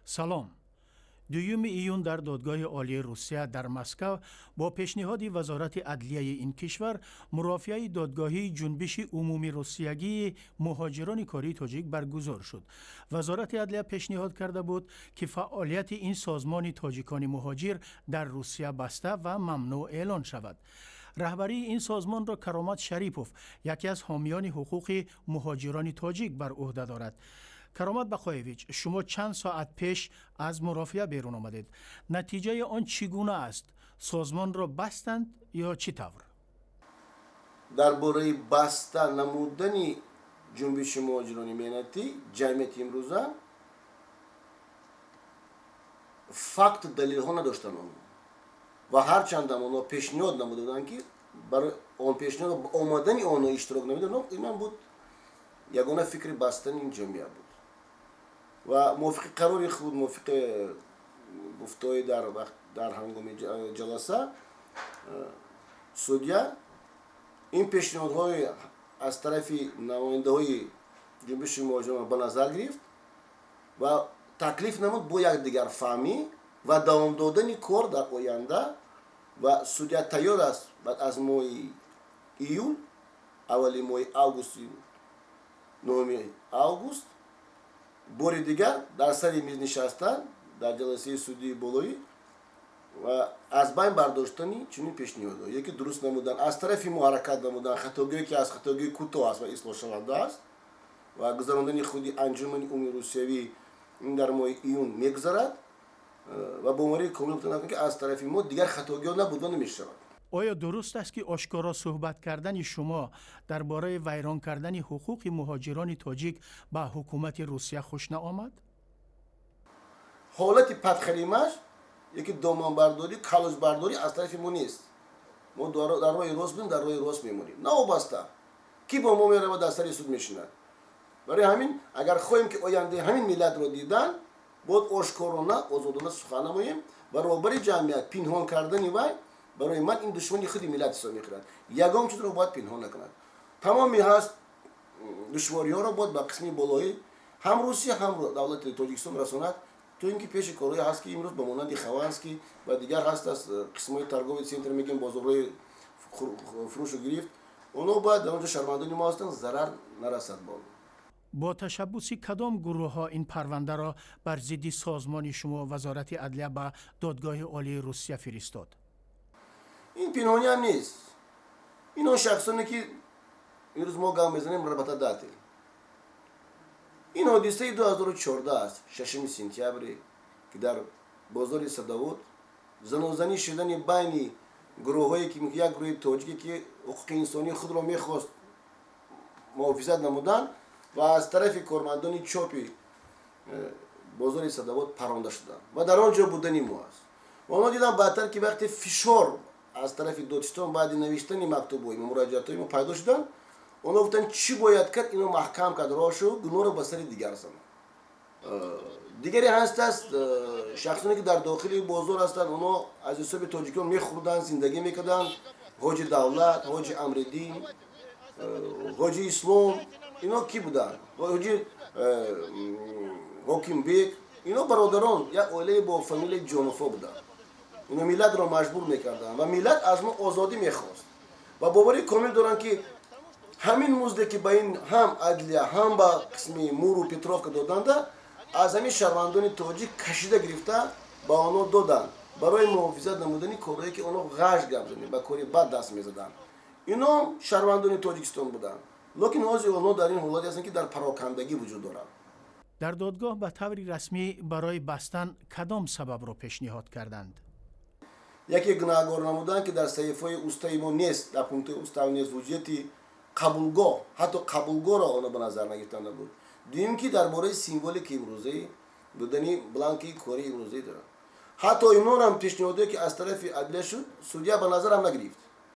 Салом. 2 июн дар Додгоҳи Олии Русия дар Москав бо пешниҳоди Вазорати адлияи ин кишвар мурофиаи додгоҳии Ҷунбиши умумирусиягии муҳоҷирони кории тоҷик баргузор шуд. Вазорати адлия пешниҳод карда буд, ки фаъолияти ин созмони тоҷикони муҳоҷир дар Русия баста ва мамнӯъ эълон шавад. Раҳбарии ин созмонро Каромат Шарипов, яке аз ҳомиёни ҳуқуқи муҳоҷирони тоҷик, бар ӯҳда дорад. Каромат Бақоевич, шумо чанд соат пеш аз мурофиа берун омадед. Натиҷаи он чӣ гуна аст? Созмонро бастанд ё чӣ тавр? Дар бораи баста намудани Ҷунбиши муҳоҷирони меҳнатӣ ҷамъияти имрӯза факту далелҳо надоштанд онҳо ва ҳарчандам онҳо пешниҳод намуда буданд, ки барои он пешниҳод омадани онҳо иштирок намеданд, инам буд ягона фикри бастани ин ҷамъият буд. Ва мувофиқи қарори худ, мувофиқи гуфтаҳои дар вақт, дар ҳангоми ҷаласа судья ин пешниҳодҳои аз тарафи намояндаҳои Ҷунбиши муҳоҷирон ба назар гирифт ва таклиф намуд бо якдигарфаҳмӣ ва давом додани кор дар оянда. Ва судья тайёр аст баъд аз моҳи июл, аввали моҳи августи, 9 август бори дигар дар сари миз нишастан дар ҷаласаи судии болоӣ ва аз байн бардоштани чунин пешниҳодҳо яке дуруст намудан, аз тарафи мо ҳаракат намудан, хатогие ки аз хатогии кӯтоҳ аст ва ислоҳшаванда аст, ва гузарондани худи анҷумани умумирусиявӣ ин дар моҳи июн мегузарад. Ва боварии комил гуфтан, ки аз тарафи мо дигар хатогиҳо набуд ва намешавад. Оё дуруст аст, ки ошкоро суҳбат кардани шумо дар бораи вайрон кардани ҳуқуқи муҳоҷирони тоҷик ба ҳукумати Русия хуш наомад? Ҳолати подхалимаж яки доманбардорӣ, калошбардорӣ аз тарафи мо нест. Мо дар роҳи рост будем, дар роҳи рост мемонем, новобаста ки бо мо меравад, дар сари суд мешинад. Барои ҳамин, агар хоҳем, ки ояндаи ҳамин миллатро дидан, бояд ошкорона, озодона сухан намоем. Ва роҳбари ҷамъият пинҳон кардани вай барои ман ин душмани худи миллат ҳисоб мекунад. Ягон чизро бояд пинҳон накунад. Тамоми ҳаст душвориҳоро бояд ба қисми болоӣ ҳам Русия, ҳам давлати Тоҷикистон расонад, то ин ки пеши корҳое ҳаст, ки имрӯз ба монанди Хованский ва дигар ҳаст аз қисмҳои торговый центр, мегӯем, бозорҳои фурӯшу гирифт, онҳо бояд дар он ҷо шаҳрвандони мо ҳастанд, зарар нарасад ба онҳо. Бо ташаббуси кадом гурӯҳҳо ин парвандаро бар зидди созмони шумо Вазорати адлия ба Додгоҳи Олии Русия фиристод? Ин пинҳониам нест. Ин он шахсоне, ки имрӯз мо гап мезанем, работодатель. Ин ҳодисаи 2014 аст, 6 сентябре, ки дар бозори Садовод занозанӣ шудани байни гурӯҳҳое, ки як гурӯҳи тоҷике, ки ҳуқуқи инсонии худро мехост муҳофизат намудан, ва аз тарафи кормандони чопи бозори Садовод паронда шуданд ва дар он ҷо будани мо аст. Онҳо диданд баъдтар, ки вақте фишор аз тарафи додситон баъди навиштани мактубҳои мо, муроҷиатҳои мо пайдо шуданд, онҳо гуфтанд, чӣ бояд кард, ино маҳкам кард роҳшу, гуноҳро ба сари дигар занад. Дигаре ҳаст аст шахсоне, ки дар дохили бозор ҳастанд, онҳо аз ҳисоби тоҷикон мехӯрданд, зиндагӣ мекарданд: Ҳоҷи Давлат, Ҳоҷи Амриддин, Ҳоҷи Ислом. Ино кӣ буданд? Ҳоҷи Ҳокимбек. Ино бародарон, як оилаи бо фамилияи Ҷонофо буданд. Ино миллатро маҷбур мекарданд ва миллат аз мо озодӣ мехост. Ва боварии комил доранд, ки ҳамин музде, ки ба ин ҳам адлия, ҳам ба қисми Муру Петровка доданда, аз ҳамин шаҳрвандони тоҷик кашида гирифта ба онҳо доданд барои муҳофизат намудани корҳое, ки онҳо ғаш гап занем, ба кори бад даст мезаданд. Ино шаҳрвандони Тоҷикистон буданд, лекин ҳозир онҳо дар ин ҳолате ҳастанд, ки дар парокандагӣ вуҷуд доранд. Дар додгоҳ ба таври расмӣ барои бастан кадом сабабро пешниҳод карданд? Яке гунаҳгор намуданд, ки дар саҳифаи устави мо нест, дар пунктҳои устав нест вуҷудияти қабулгоҳ, ҳатто қабулгоҳро онҳо ба назар нагирифтанда буд. Дуюм, ки дар бораи символики имрӯзаи будани бланки кори имрӯзаи дорад. Ҳатто инорам пешниҳодое, ки аз тарафи адлия шуд, судья ба назарам нагирифт.